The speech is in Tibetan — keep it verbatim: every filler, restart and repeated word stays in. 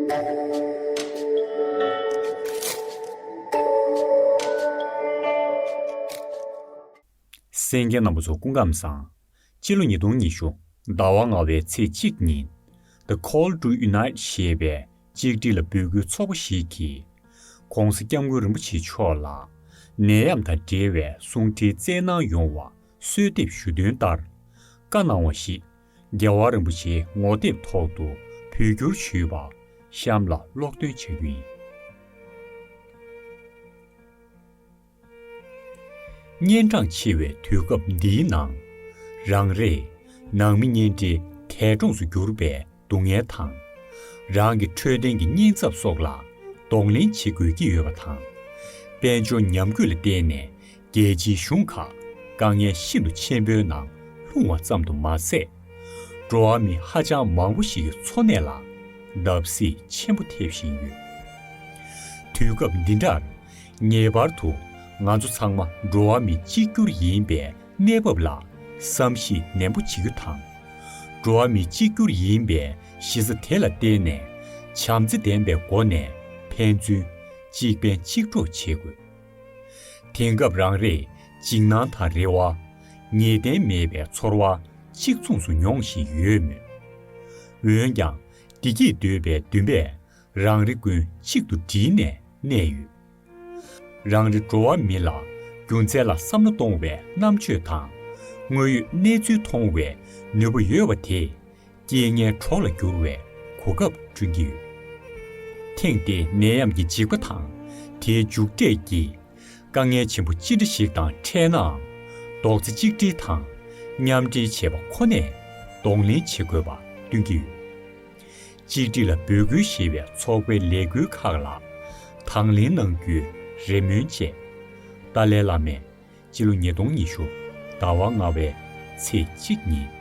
གསན་མཁན་རྣམ་པ་ཚོ་སྐུ་ཁམས་བཟང་། སྤྱི་ལོ་ཉིས་སྟོང་ཉི་ཤུ་ཟླ་བ་ལྔ་པའི་ཚེས་གཅིག་ཉིན། The Call to Unite ཞེས་པའི་གཅིག་སྒྲིལ་ལ་འབོད་སྐུལ་ཚོགས་པ་ཞིག་གིས། ྋགོང་ས་ྋསྐྱབས་མགོན་རིན་པོ་ཆེ་མཆོག་ལ་ནད་ཡམས་དང་འབྲེལ་བའི་གསུང་འཕྲིན་བསྩལ་གནང་ཡོང་བ་གསོལ་འདེབས་ཞུ་དོན་ལྟར། བཀའ་གནང་བ་ཞིག་རྒྱལ་བ་རིན་པོ་ཆེའི་ངོ་དེབ་ཐོག་ཏུ་བོད་བསྒྱུར་ཞུས་པ་གཤམ་ལ་ཀློག་འདོན་བྱ་རྒྱུ་ཡིན། གཉན་འཕྲང་ཆེ་བའི་དུས་སྐབས་འདིའི་ནང་། རང་རེས་ནང་མི་གཉེན་འབྲེལ་འདས་གྲོངས་སུ་གྱུར་པའི་སྡུག་བསྔལ་དང་། རང་གི་འཕྲོད་བསྟེན་གྱི་གཉེན་ཚབ་སོགས་ལ་གདོང་ལེན་བྱེད་དགོས་ཀྱི་ཡོད་པ་དང་། དཔལ་འབྱོར་ཉམས་རྒུད་ལ་བརྟེན་ནས་རྒྱལ་སྤྱིའི་གཞུང་ཁག་དཀའ་ངལ་ཤིན་ཏུ་ཆེན་པོའི་ནང་ལྷུང་བ་ཙམ་དུ་མ་ཟད། འགྲོ་བ་མི་ཧ་ཅང་མང་པོ་ཞིག་གི་འཚོ་གནས་ལ་བརྡབ་གསིག་ཆེན་པོ་ཐེབས་བཞིན་ཡོད། དུས་སྐབས་འདི་འདྲར། ངེས་པར་དུ་ང་ཚོ་ཚང་མ་འགྲོ་བ་མི་གཅིག་གྱུར་ཡིན་པའི་གནས་བབ་ལ་བསམ་གཞིག་ནན་པོ་བྱེད་རྒྱུ་དང་། འགྲོ་བ་མི་གཅིག་གྱུར་ཡིན་པའི་གཞི་རྩ་དེ་ལ་བརྟེན་ནས་བྱམས་བརྩེ་ལྡན་པའི་སྒོ་ནས་ཕན་ཚུན་གཅིག་ཕན་གཅིག་གྲོགས་བྱེད་དགོས། དེང་སྐབས་རང་རེས་འཇིགས་སྣང་དང་རེ་བ། ངེས་གཏན་མེད་པའི་ཚོར་བ་གཅིག་མཚུངས་སུ་མྱོང་བཞིན་ཡོད་མོད། འོན་ཀྱང་བདེ་སྐྱིད་འདོད་པའི་འདུན་པས་རང་རེ་ཀུན་གཅིག་ཏུ་བསྒྲིལ་ནས་གནས་ཡོད། རང་རེ་འགྲོ་བ་མི་ལ་རྒྱུ་མཚན་ལ་བསམ་བློ་གཏོང་བའི་རྣམ་དཔྱོད་དང་། དངོས་ཡོད་གནས་ཚུལ་མཐོང་བའི་ནུས་པ་ཡོད་པ་དེས། རྐྱེན་ངན་གྲོགས་ལ་འགྱུར་བའི་གོ་སྐབས་བསྐྲུན་གྱི་ཡོད། ཐེངས་འདིའི་ནད་ཡམས་ཀྱི་འཇིགས་པ་དང་དེའི་མཇུག་འབྲས་ཀྱིས། དཀའ་ངལ་ཆེན་པོ་ཅི་འདྲ་ཞིག་དང་འཕྲད་ནའང་། རྡོག་རྩ་གཅིག་སྒྲིལ་དང་མཉམ་འབྲེལ་བྱེད་པ་ཁོ་ནས་གདོང་ལེན་བྱེད་དགོས་པ་སྟོན་གྱི་ཡོད། གཅིག་སྒྲིལ་ལ་འབོད་སྐུལ་ཞེས་པའི་ཚོགས་པའི་ལས་འགུལ་ཁག་ལ་དང་ལེན་གནང་རྒྱུའི་རེ་སྨོན་བཅས། ཏཱ་ལའི་བླ་མས་སྤྱི་ལོ་ཉིས་སྟོང་ཉི་ཤུ་ཟླ་བ་ལྔ་པའི་ཚེས་གཅིག་ཉིན་